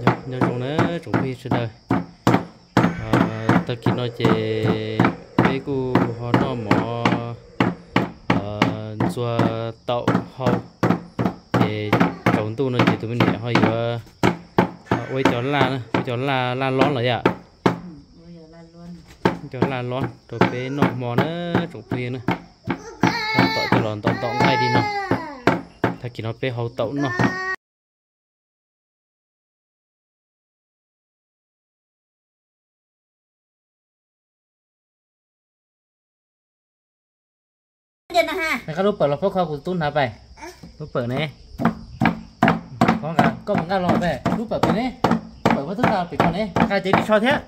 Nyob zoo na tsoom phooj ywg sawv daws. Tag kis no ces peb kuj ho noj mov ntxuag taum hau. Ces tsaus ntuj no ces tus me niam ho yuav ua ib cov laj, ua cov laj, laj lob los yom. Ua cov laj lob rau peb noj hmo na tsoom phooj ywg na. Tab tom coj los ntaus ntaus nqaij li no. Tag kis no peb hau taum noj. Koj lub pawm los pab kho kuv tub hnav pais. Lub pawm ne. Koj mus nqa los pem lub pawm pem ne. Pawm pab tub nqa pem ko ne, nqa cev ris tsho thiab.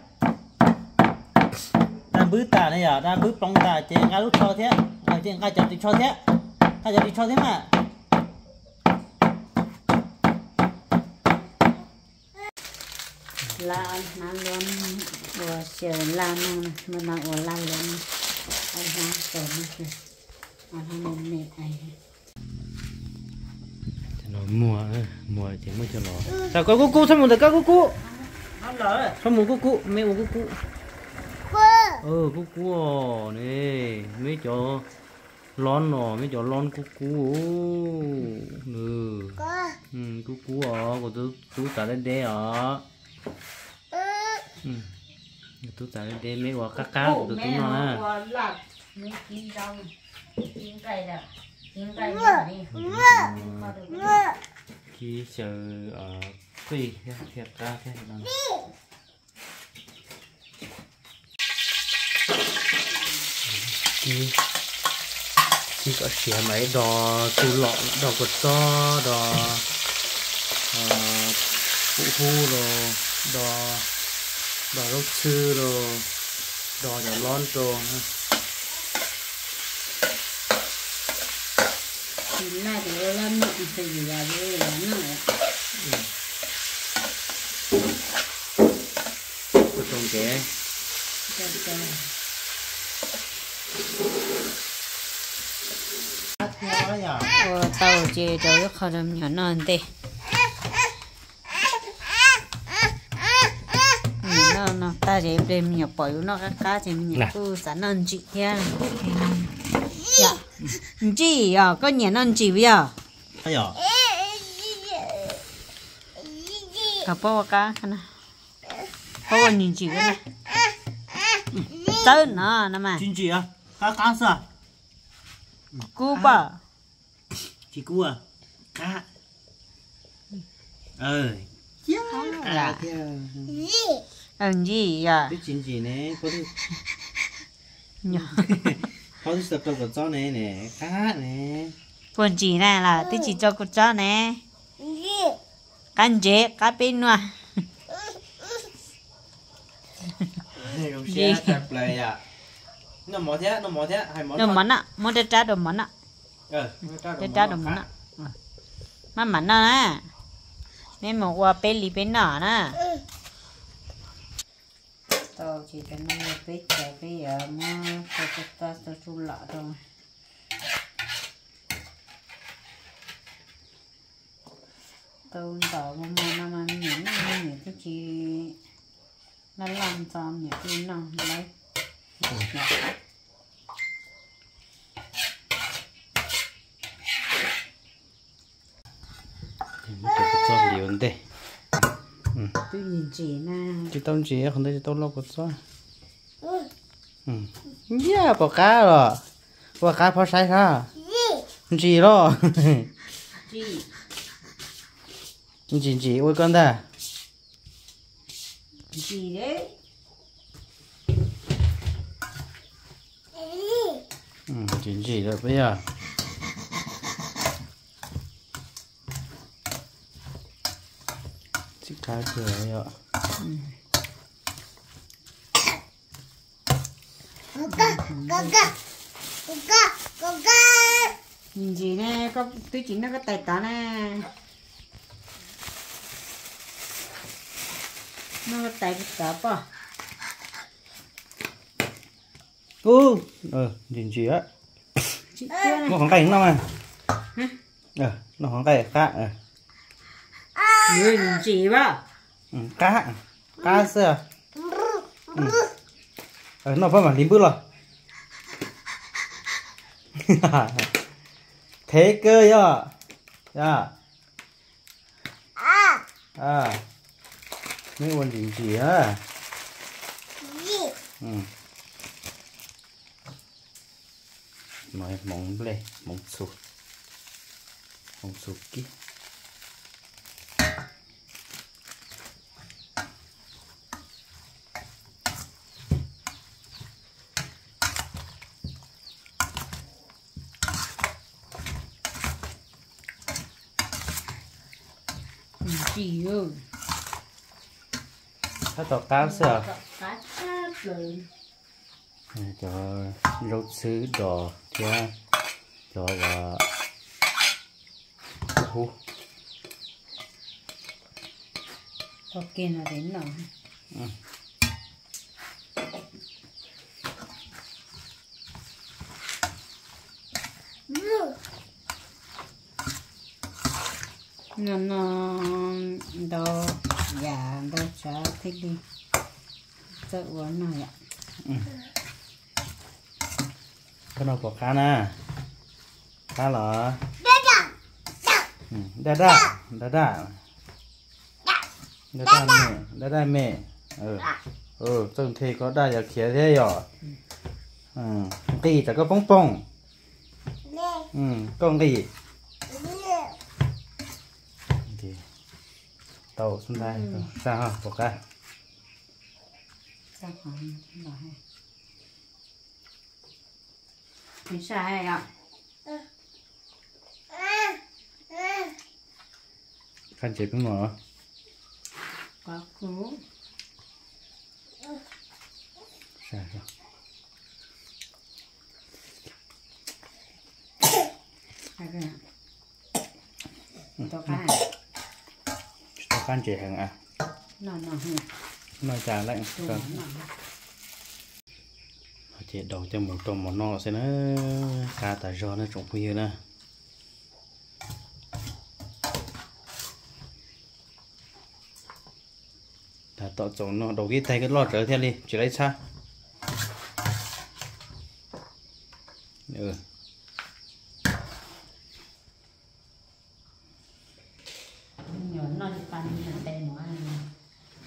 Dab npwb tas ne yom, dab npwb ploov tas ces nqa lub tsho thiab, ces nqa cov ris tsho thiab, nqa cov ris tsho thiab mas. Laj hnab luab ua xyaw laj noj, laj hnab ua laj luab, laj hnab txaus noj, laj hnab me me. Muag, muag ces muab coj los. Tau koj kub kub, txhob mus ntawm koj kub kub. Txhob mus kub kub, me ua kub kub. Kub kub os ne, me cov lob no, me cov lob kub kub. Kub kub os, kuv tub txav deb deb os. Kuv tub txav deb deb, me ua qab qab kuv tus tub noj na. Kib xyaw qij thiab qab thiab. Kib kom siav mas ib do txuj lom, do kua txob, do pub hub rau, do, do zaub txhwb rau, do cov lob rau. Ua rau nkev. Ua tau ces rau ib qho rau me nyuam noj ntej. Me nyuam noj no tag ces ib pliag me nyuam pom yus noj qab qab ces me nyuam kuj xav noj ntsim thiab. Ntsim os, koj nyiam noj ntsim puas yog? Koj puas ua qab, puas ua ntsim ntsim? Txawb no no mas. Ntsim ntsim, qab qab xwb. Kub pom. Tsis kub, qab. Ntsim yog. Twb tsis ntsim ne, phob twb tsis tau rau kua txob ne, ne qab ne. Puas ntsim na los twb tsis tso kua txob ne. Qab ntsev qab peb nuaj. Noj mov thiab, noj mov thiab, hais mov, noj mov noj, muab rab rab rau mov noj. Rab rab rau mov noj. Maj mam noj na. Neb mus ua peb li peb noj na. Tau ces cov no yog peb cov peb yuav muab tau tau tau tsuj lom rau. Tau ntaus mos mos no mas me nyuam noj me nyuam twb tsis laj laj ntxo, me nyuam twb noj lawm. Muab cov kua txob hliv ua ntej. Twb ntsim na. Tsis tau ntsim, qhov ntawd tsis tau loj kua txob. Yaj, pom qab los? Ua qab phob saib sab. Ntsim los? Ntsim ntsim ua koj ntag. Ntsim ntsim lawm peb yog. Txij qab kawg yom. Ntsim ne, koj twb tsis noj koj tais tod na. Noj koj tais tod poj. Ub, ntsim ntsim. Muab qhov nqaij noj mas. Noj qhov nqaij qab. Ntsim poj. Qab, qab xwb. Noj pab mam hliv npwb los. Thev kawg yog. Neb ua ntsim ntsim na. Hmoov nplej, hmoov txhua, hmoov txhua kib. Thab tau qab xwb. Cov zaub txhwb dos thiab cov hub. No no ntau yam ntau tsav thiaj li txawj ua no yom. Koj noj puas qab na? Qab los? Daj daj, daj daj, daj daj me, daj daj me. Txawj nthe koj daj yog khiav thiab yom. Nqis tsam koj poob poog. Koj nqis. Tau xwb ntag, saj puas qab. Qab ntses peb mos. Tsis tau qab ntses heev a. Noj cas lawm. Ces daus coj mus rau mov noj xwb na. Qab tas zog na tsoom phooj ywg na. Tab tom txaus noj, daus kiag taig loj tsawv thiaj li tsis laib txhab.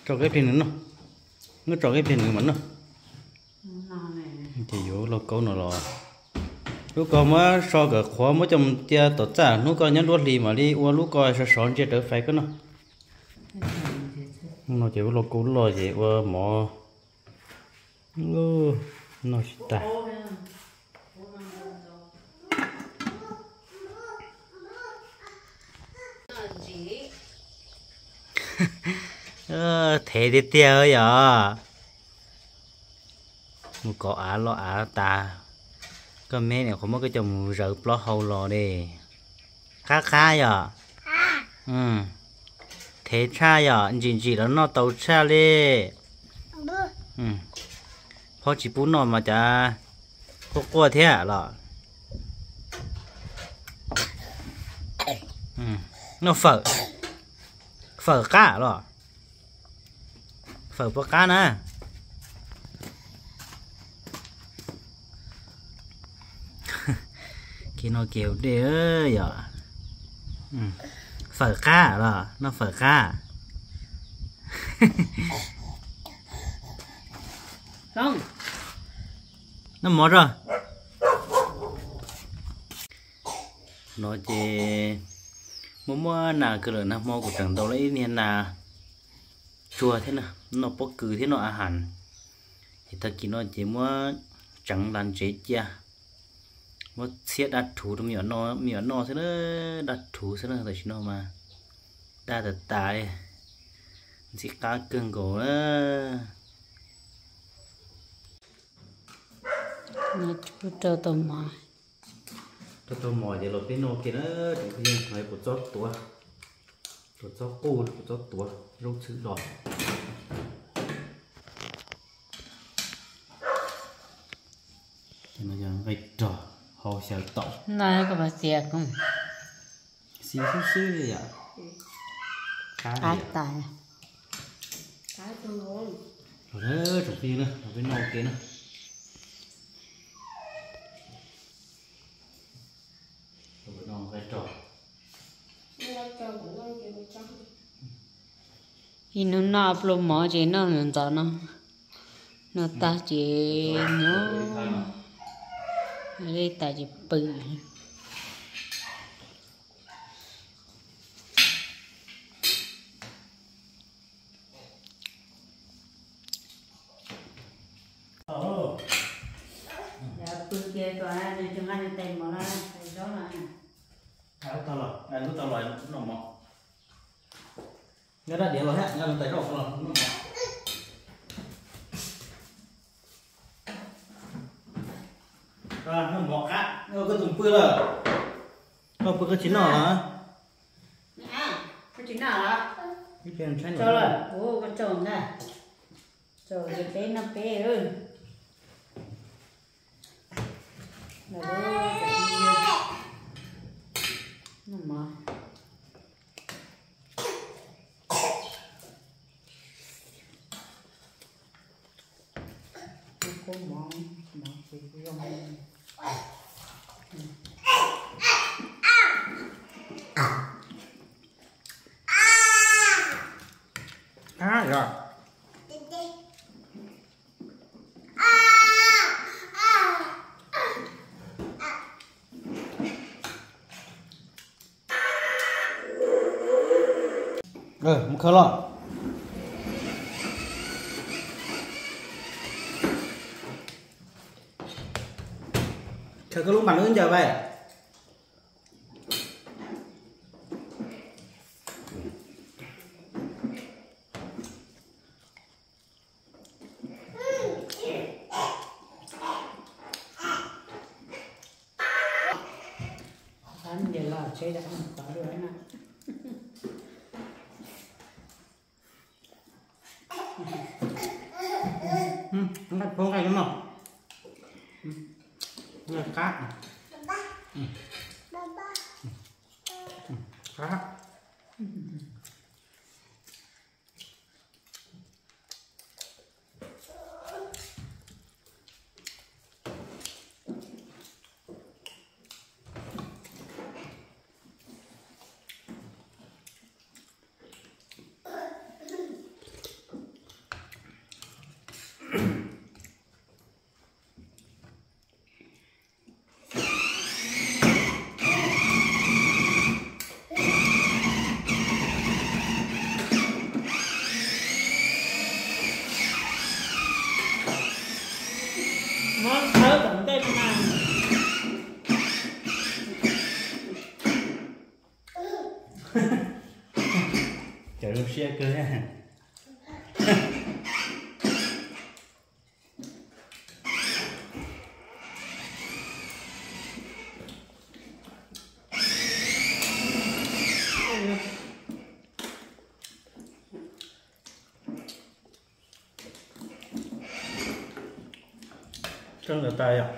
Tso kiag pliag nws noj, muab tso kiag pliag nws mas noj. Ces yuav lauj kaub no los, lub ko muab so kom qhuav muab coj mus cia tom txaj, hnub koj nyob nruab hlis mam li ua lub ko sov sov ntsia rawv fais koj noj. No ces ua lauj kaub loj ces ua mov noj tsis tag. Thev tiag tiag yom. Mus kov av los av tas, koj me niam qhuav muab koj coj mus zaws plaub hau los li. Qab qab yom. Thev tshaj yom, ntsim ntsim los noj tau tshaj li. Phob tsis pub noj mas cas quaj quaj thiab los. Noj fawm, fawm qab los. Fawm puas qab na? Kev no kev dej yom. Fawm qab los, noj fawm qab. Noj mov tso. No ces muaj muaj nas kawg lawm, nag hmo kuv tseem ntaus lawm ib niag nas tsuag thiab na, noj pob kws thiab noj a has. Ces tag kis no ces muab tseev las ntsev cia, muab txhiab daj rhuv rau me nyuam noj, me nyuam noj xwb na, daj rhuv xwb na, tam sim no mas daj tas tas li, ntxim qab kawg nkaus na. Rau tau mov, rau tau mov ces los peb noj kiag na, tsoom phooj ywg, no yog kuv txob tuav, kuv txob quj, kuv txob tuav zaub txhwb dos. Nqaij rog hau xyaw taum. Xis xwb xwb li yom. Qab tas. Los na tsoom phooj ywg na, los peb noj ua ke na. Ib hnub noj pluag mov ces noj ntxov no, noj tag ces nyob, li tas ces pw. Pw kiag, nws tsis nqa nws tais mov los tais zaub los. Lub tau los noj mov. Nyob dab diav los thiab, nyob tais zaub los noj mov. Noj mov qab, koj tus pw lawm. Koj pw koj tsis noj los? Koj tsis noj los? Tsaug lawm, koj tsaug ntag. Tsaug ces peb noj peb. Noj mov. Kub mov, mov ces kuj zoo. Ab yog. Mus khaws los. Khaws koj lub npas wb ncaws pais. Nqaij phob nqaij no. Nqaij qab. Qab. Muab khawb tom ntej no mas. Cov zoo siab kawg. Kawg ntawd tas yom.